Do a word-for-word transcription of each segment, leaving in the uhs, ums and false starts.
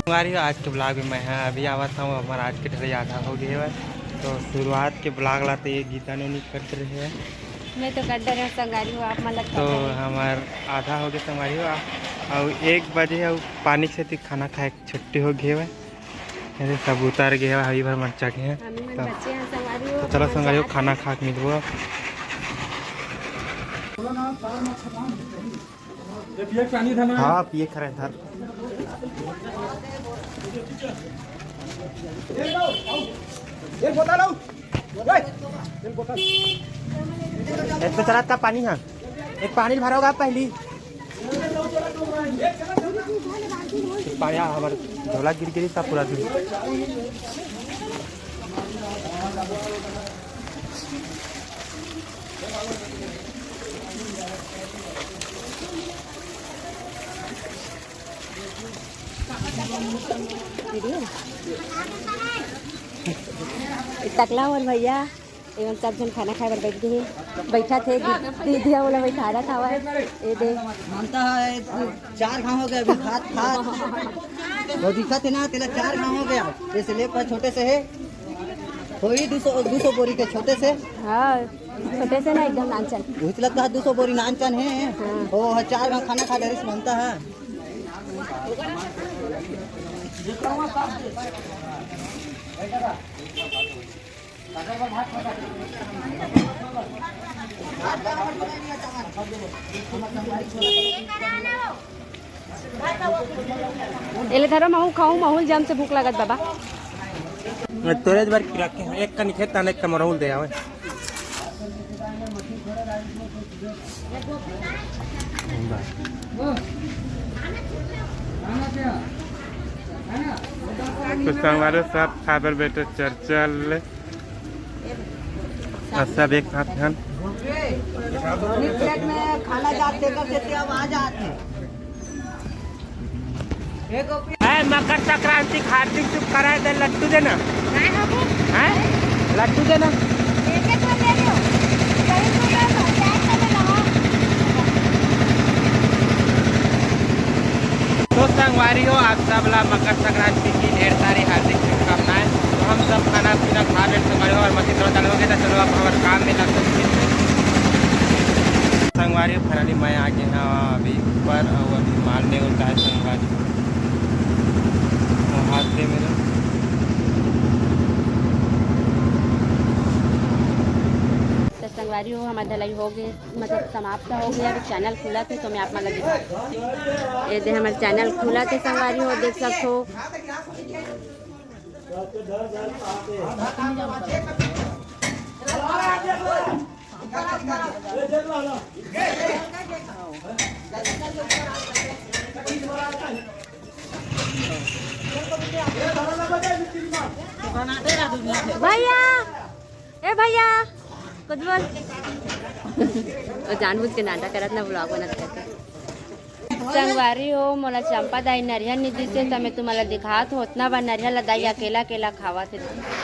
संगवारी हो, आज के ब्लॉग में मैं, हाँ, अभी आवत हूँ, हमारा आज के ढलई आधा हो गए हवय। तो शुरुआत के ब्लॉग ला तो ये गीता नोनी कर रहे हैं। मैं तो कर डरे हूँ संगवारी हो, आप मन लग तो हमार आधा हो गए संगवारी हो, अउ एक बजे अउ पानी के सेती खाना खाए के छुट्टी हो गए हवय। ये सब उतर गए हवय, अभी भर मरचा के हैं। हम मन तो बचे हैं संगवारी हो, तो चलो संगवारी हो, खाना खा के मिलबो। हाँ, पिए खा रहे धर। एक बोतल आऊ। ओए, एक बोतल। एक तो चला का पानी है, एक पानी भरोगा पहली। पानी हमारे झोला गिर गिरी था पूरा दिन। टकला और भैया एमन सब झन खाना खाए बर बैठ गए हे। बैठा थे दी-, दीदी ह ओला बैठारत हवय। ए दे। ममता है, चार घाव हो गया अभी खात खात। वो दिखत है ना, तेला चार घाव हो गया। जैसे ले पर छोटे से है, वही दो सौ, दो सौ बोरी के छोटे से। हाँ, छोटे से ना एकदम नानचन। उतला कहा दो सौ बोरी नानचन है। हाँ। वो है चार घाव खाना खा डरिस ममता है। एले धरो, महू खाऊं, महू ल जम से भूख लागत बाबा। मैं तोरे बर रखे हैं, एक का निखे ताने एक का मरहू ल दे आवे। तो संगवारी सब खाए बर बैठे चर्चा ले। और सब एक साथ हन। प्लेट में खाना जात, तेकर सेती अब आ जात है। ए, मकर संक्रांति के हार्दिक शुभकामनाएं दे, लड्डू देना। काय बाबू? हैं? लड्डू देना। एक एक ले रहे हो। कहीं दूर है तो, चाय का ले लो। तो संगवारी हो, आप सब ला मकर संक्रांति की ढेर सारी हार्दिक शुभकामनाएं। तो हम सब खाना पीना खा ले संगवारी हो, और मस्ती थोड़ा चालू हो गया, तो चलो अब हमारे काम में लगते हैं। संगवारी हो, finally मैं आ गया हाँ अभी ऊपर, और अभी माल में उठा है संगवारी। वो हाथ पे मेरा। तो संगवारी हो, हमार ढलाई हो गए, मतलब समाप्त हो गया। अभी चैनल खुला थे तो मैं आप मन ला दिखा, ये दे हमार चैनल खुला थे संगवारी हो, देख सकते हो। भैया, ए भैया, कुछ बोल। वो जानबूझ के नाटक करत ना, vlog बनत करके। संगवारी हो, मोला चंपा दाई नरियर नी दिसे, त मैं तुम्हारा दिखात हो, ओतना बार नरियर ला दाई अकेला अकेला खावत हे।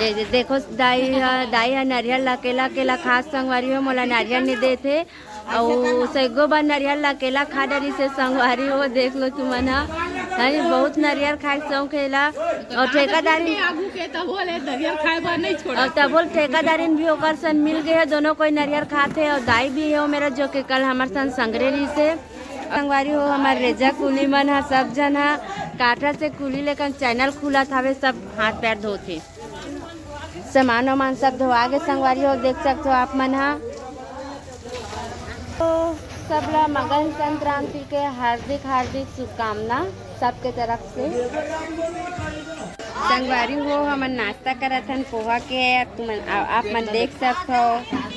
ए जे देखो दाई ह, दाई ह नरियर ला अकेला अकेला खात संगवारी हो, मोला नरियर नी देत हे। अउ सैगो बार नरियर ला अकेला खा डरिस हे संगवारी हो, देख लो तुमन ह। है, बहुत नरियर खाए के शौक हे एला। अउ ठेकेदारी आगू के तब बोले नरियर खाए बर नहीं छोड़ा। अउ तब बोल ठेकेदारिन भी ओकर सन मिल गए हे, दोनों कोई नरियर खात हे। अउ दाई भी हे ओ मेरा, जो कि कल हमर सन संगरे रहिस हे। संगवारी हो, हमर रेजा कुली मन ह, सब झन ह काठा से कुली लेकन चैनल खुलत हवे, सब हाथ पैर धोत हे। सामान वामान सब धोआ गे संगवारी हो, देख सकत हो आप मन ह। तो सबला मकर संक्रांति के हार्दिक हार्दिक शुभकामना सबके तरफ से। संगवारी हो, हमन नाश्ता करत हन पोहा के, आप तुमन, आ-, आप मन देख सकत हो।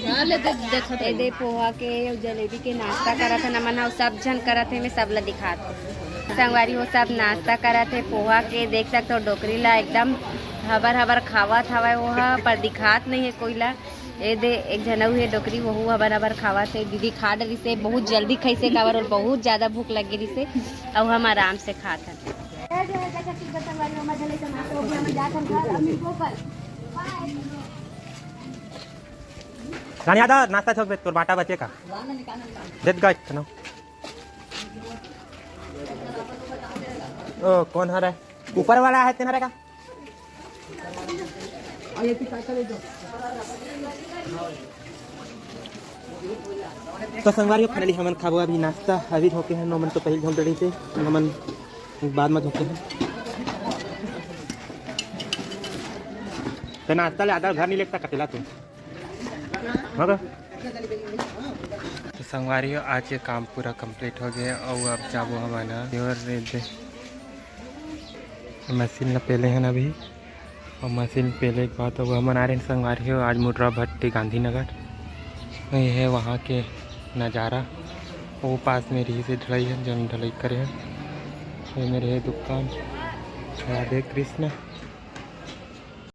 हाँ, ले दे, देखत ए दे पोहा के अउ जलेबी के नाश्ता करत हन हमन ह, सब झन करत हे, मैं सब ला दिखात हूँ। संगवारी हो, सब नाश्ता करत हे पोहा के, देख सकत हो डोकरी ला एकदम हबर हबर खावत हवय वो ह, पर दिखात नहीं है कोई ला। ए दे एक झन अउ हे डोकरी, वहू हबर हबर खावत हे। दीदी खा डरिस हे, बहुत जल्दी खाइस हे काबर ओला बहुत ज्यादा भूख लग गे रिहिस हे, अउ हम आराम से खात हन। रानी यादव, नाश्ता छोक बे, तोर बाटा बचे का? देत गा एक ठन। ओ, कौन हरे? ऊपर वाला है तेना का। तो संगवारी हो, finally हमन खाबो अभी नाश्ता। अभी धोके हैं, नौ मन तो पहले धोके रही थे, नौ मन बाद में धोके हैं। तो नाश्ता ले आधा घर नहीं लेता कटेला तू। तो संगवारी हो, आज ये काम पूरा complete हो गया और अब जाबो हमन ह। और ये दे, मशीन ला पेले हन अभी, और मशीन पेले के बाद अब हमन आ रहे हैं संगवारी हो आज मुड्रा भट्टी गांधीनगर। ये है वहाँ के नज़ारा, वो पास में रही से ढलाई है, जन ढलाई करे हैं। ये मेरे है दुकान, राधे कृष्ण।